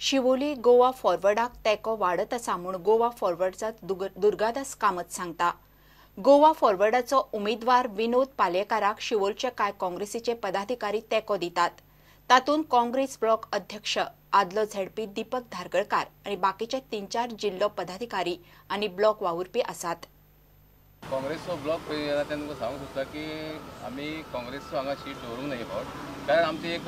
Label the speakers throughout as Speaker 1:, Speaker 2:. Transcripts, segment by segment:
Speaker 1: शिवोली गोवा फॉरवर्डाक तेंको वाडत आसा म्हूण गोवा फॉरवर्डचा दुर्गादास कामत सांगता. गोवा फॉरवर्डाचो उमेदवार विनोद पालयेकाराक शिवोलचे कांय काँग्रेसीचे पदाधिकारी तेंको दितात. तातूंत काँग्रेस ब्लॉक अध्यक्ष आदलो झेडपी दीपक धारगळकार आनी बाकीचे 3-4 जिल्लो पदाधिकारी आनी ब्लॉक वावुरपी आसात.
Speaker 2: काँग्रेसचो ब्लॉक प्रेसिडेंट तुमकां सांगूंक सोदता की आमी काँग्रेसचो हांगा सीट दवरूंक ना हे फावट, कारण आमचो एक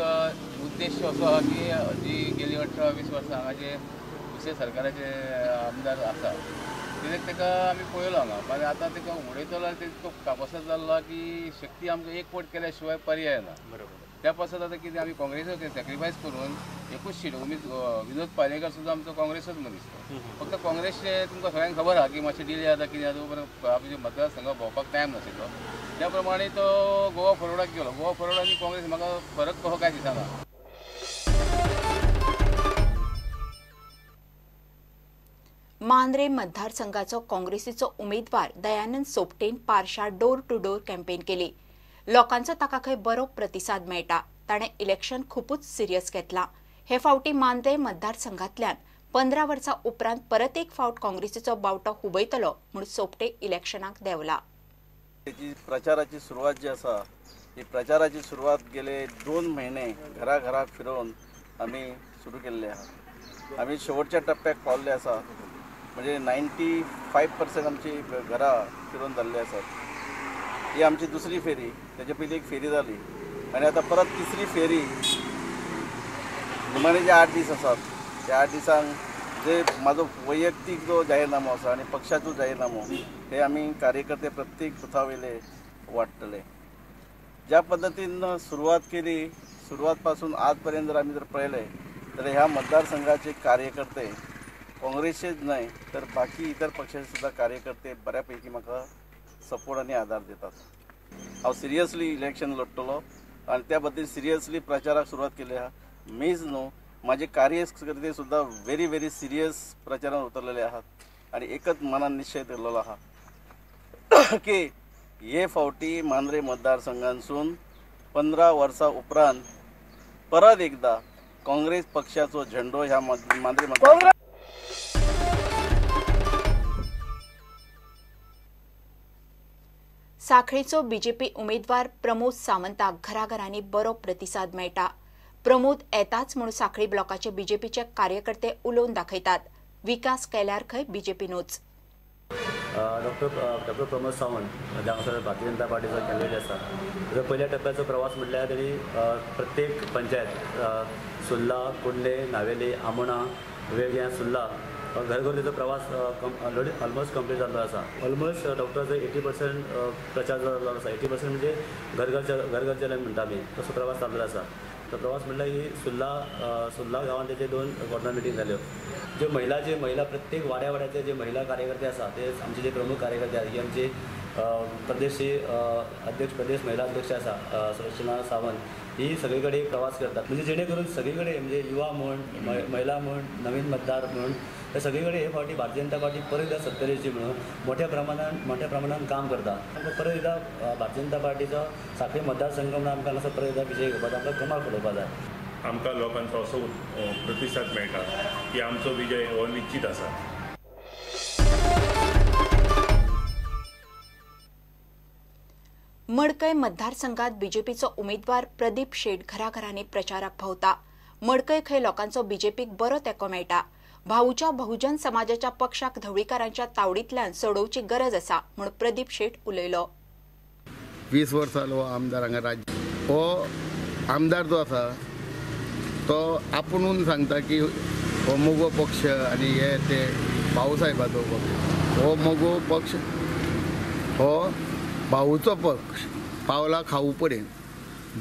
Speaker 2: उद्देश असो आहा की जी गेली 18-20 वर्सां हांगाचे दुसरे सरकाराचे आमदार आसा कित्याक ताका आमी पळयलो हांगा, मागीर आतां ताका उडयतलो आनी तितको कापासाद जाल्लो की शक्ती आमकां एकवट केल्या शिवाय पर्याय ना. बरोबर, त्या पासत आतां कितें आमी काँग्रेसीक सॅक्रिफायस करून एकूच सीट उमेद विनोद पालयेकार सुद्दां आमचो काँग्रेसच मनीस, फक्त काँग्रेसचे तुमकां सगळ्यांक खबर आहा की मातशें डिले जाता कितें जाता, आमच्या मतदारसंघ भोंवपाक टायम नाशिल्लो, त्या प्रमाणे तो गोवा फॉरवर्डाक गेलो. गोवा फॉरवर्ड आनी काँग्रेस म्हाका फरक कसो काय दिसना.
Speaker 1: मांद्रे मतदारसंघाचो काँग्रेसीचो उमेदवार दयानंद सोपटेन पारशा डोर टू डोर कॅम्पेन केली. लोकांचो ताका खंय बरो प्रतिसाद मेळटा. ताणें इलेक्शन खुपूच सिरियस घेतलां. हे फावटी मांद्रे मतदारसंघांतल्यान 15 वर्सां उपरांत परत एक फावट काँग्रेसीचो बावटो हुबयतलो म्हूण सोपटे इलेक्शनाक देंवला.
Speaker 3: प्रचाराची सुरवात जी आसा ही प्रचाराची सुरवात गेले 2 महिने घराघराक फिरोवन आमी सुरू केल्ले आहा. आमी शेवटच्या टप्प्याक पावल्ले आसा, म्हणजे 95% आमची घरां फिरोवन जाल्ली आसात. ही आमची दुसरी फेरी, त्याच्या पयली एक फेरी जाली आनी आतां परत तिसरी फेरी. निमाणे जे 8 दीस आसात त्या 8 दिसांक जे म्हाजो वैयक्तीक जो जाहीरनामो आसा आनी पक्षाचो जाहीरनामो हे आमी कार्यकर्ते प्रत्येक बुथा वयले वांट्टले. ज्या पद्दतीन सुरवात केली, सुरवात पासून आज पर्यंत जर आमी जर पळयलें जाल्यार ह्या मतदारसंघाचे कार्यकर्ते काँग्रेसचेच न्हय तर बाकी इतर पक्षाचे सुद्दां कार्यकर्ते बऱ्यापैकी म्हाका सपोर्ट आनी आदार दितात. हांव सिरियसली इलेक्शन लढटलो आनी त्या बद्दल सिरियसली प्रचाराक सुरवात केली आहा. मीच न्हू, म्हाजे कार्यकर्ते सुद्दां व्हेरी व्हेरी सिरियस प्रचारान उतरलेले आहात आनी एकच मनान निश्चय धरलेलो आहा की हे फावटी मांद्रे मतदारसंघांसून 15 वर्सां उपरांत परत एकदा काँग्रेस पक्षाचो झेंडो ह्या मांद्रे मतदार.
Speaker 1: साखळीचो बीजेपी उमेदवार प्रमोद सावंताक घराघरांनी बरो प्रतिसाद मेळटा. प्रमोद येताच म्हूण साखळी ब्लॉकाचे बीजेपीचे कार्यकर्ते उलोवन दाखयतात. विकास केल्यार खंय बीजेपीनूच.
Speaker 4: डॉक्टर प्रमोद सावंत हांगासर भारतीय जनता पार्टीचो कॅन्डिडेट आसा. ताजो पयल्या टप्प्याचो प्रवास म्हटल्यार तेणी प्रत्येक पंचायत सुर्ला, कुंडे, नावेली, आमोणा, वेगळ्या, सुर्ला घर घर तेजो प्रवास ऑलरेडी ऑलमोस्ट कंप्लीट जाल्लो आसा. ऑलमोस्ट डॉक्टराचो 80% प्रचार जाल्लो आसा. 80% म्हणजे घर घर घर म्हणटा आमी तसो प्रवास चाललो आसा. तो प्रवास म्हणल्यार ही सुर्ला सुर्ला गांवांत तेजे 2 कॉर्नर मिटींग जाल्यो. ज्यो महिला जे महिला प्रत्येक वाड्या वाड्याचे जे महिला कार्यकर्ते आसा ते आमचे जे प्रमुख कार्यकर्ते आसा ही आमची प्रदेश अध्यक्ष प्रदेश महिला अध्यक्ष आसा सुरक्षणा सावंत ही सगळे कडेन प्रवास करतात. म्हणजे जेणे करून सगळे कडेन म्हणजे युवा म्हूण, महिला म्हूण, नवीन मतदार म्हूण हे सगळे कडेन हे फावटी भारतीय जनता पार्टी परत एकदा सत्तेर येवची म्हणून मोठ्या प्रमाणान काम करता. आमकां परत एकदा भारतीय जनता पार्टीचो साखळी मतदारसंघ म्हणून आमकां हांगासर परत एकदा विजय घेवपाक आमकां कमाल फुलोवपाक जाय.
Speaker 5: आमकां लोकांचो असो प्रतिसाद मेळटा की आमचो विजय हो निश्चित आसा.
Speaker 1: मडकय मतदारसंघात बीजेपीचो उमेदवार प्रदीप शेट घराघरांनी प्रचाराक भोंवता. मडकय खंय लोकांचो बीजेपीक बरो तेंको मेळटा. भाऊच्या बहुजन समाजाच्या पक्षाक धवळीकारांच्या तावडींतल्यान सोडोवची गरज आसा म्हूण प्रदीप शेट उलयलो.
Speaker 6: 20 वर्सां जालो आमदार हांगा राज्य हो आमदार जो आसा तो आपुणून सांगता की हो मगो पक्ष आनी हे ते भाऊसाहेबाचो पक्ष, हो मगो पक्ष हो भाऊचो पक्ष पावला खाऊ पर्यंत.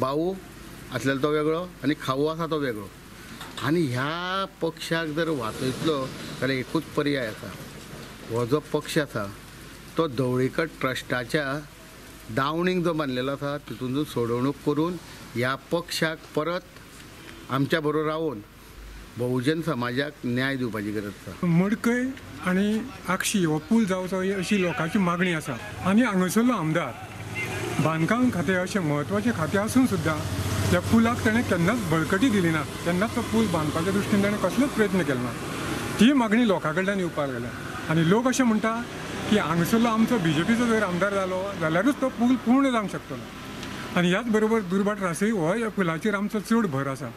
Speaker 6: भाऊ आसलेलो तो वेगळो आनी खाऊ आसा तो वेगळो. आनी ह्या पक्षाक जर वाचयतलो जाल्यार एकूच पर्याय आसा, हो जो पक्ष आसा तो धवळीकर ट्रस्टाच्या दावणीक जो बांदलेलो आसा तितून सोडवणूक करून ह्या पक्षाक परत आमच्या बरोबर रावन बहुजन समाजाक न्याय दिवपाची गरज आसा.
Speaker 7: मडकय आनी आक्षी हो पूल जावचो अशी लोकांची मागणी आसा आनी हांगासरलो आमदार बांदकाम खातें अशें म्हत्वाचें खातें आसून सुद्दां त्या पुलाक ताणें केन्नाच बळकटी दिली ना, केन्नाच तो पूल बांदपाच्या दृश्टीन ताणें कसलोच प्रयत्न केलो ना. ती मागणी लोकां कडल्यान येवपाक लागल्या आनी लोक अशें म्हणटा की हांगासरलो आमचो बीजेपीचो जर आमदार जालो जाल्यारूच तो पूल पूर्ण जावंक शकतलो. आनी ह्याच बरोबर दुर्भाट रासय हो ह्या पुलाचेर आमचो चड भर आसा.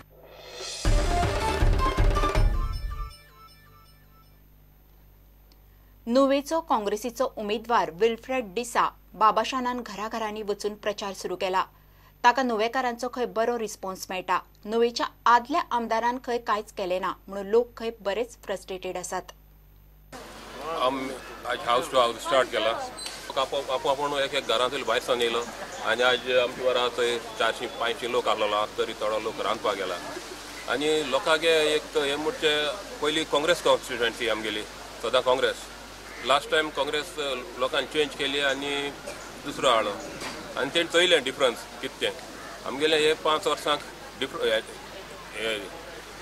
Speaker 1: नुवेचो काँग्रेसीचो उमेदवार विल्फ्रेड डिसा बाबाशानान घराघरांनी वचून प्रचार सुरू केला. ताका नुवेकारांचो खंय बरो रिस्पॉन्स मेळटा. नुवेच्या आदल्या आमदारान खंय कांयच केलें ना म्हणून लोक खंय बरेच फ्रस्ट्रेटेड आसात.
Speaker 8: आज हावस टू हावस स्टार्ट केला. आपूण एक एक घरांतून भायर सरून येयलो आनी आज आमच्या वरां थंय 400-500 लोक आसलेलो, तरी थोडो लोक रांदपाक गेला. आनी लोकांक एक हें म्हणचे पयलीं काँग्रेस कॉन्स्टिट्युएन्सी आमगेली सदां काँग्रेस. लास्ट टायम काँग्रेस लोकांनी चेंज केली आनी दुसरो हाडलो आनी तेणें चोयलें डिफरन्स कितें तें. आमगेलें हे 5 वर्सांक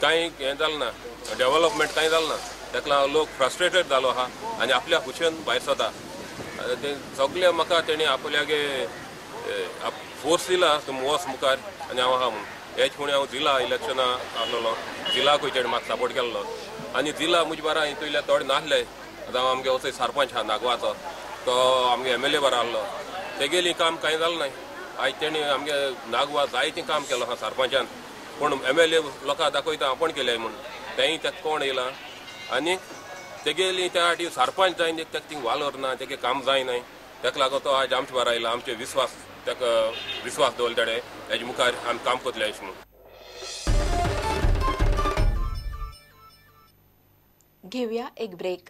Speaker 8: कांय हें जालें ना, डेवलपमेंट कांय जालें ना. ताका लागून लोक फ्रस्ट्रेटेड जालो आहा आनी आपल्या खुशेन भायर सरता. ते सगळे म्हाका तेणी आपल्यागे फोर्स दिला तुमी वच मुखार आनी हांव आहा म्हणून. हेच म्हूण हांव जिला इलेक्शना आसलेलो, जिलाकूय तेणें म्हाका सपोर्ट केल्लो आनी जिला म्हजे बारा हितूंतले थोडे नासले. जावं आमगे वचय सरपंच आहा नागवाचो, तो आमगे MLA बारा आहलो, तेगेली काम कांय जालें ना. आयज तेणी आमगे नागवा जायतें काम केलो आहा सरपंचान, पूण MLA लोकांक दाखयता आपूण केलें म्हूण तेंय तेका कोण येयला आनी तेगेली त्या फाटी सरपंच जायना, तेका थिंग वालोर ना, तेगे काम जायना. तेका लागून तो आज आमचे बारा आयला, आमचे विस्वास तेका विस्वास दवरलो तेणें हेजे मुखार आमी काम करतले अशें म्हूण.
Speaker 1: घेवया एक ब्रेक.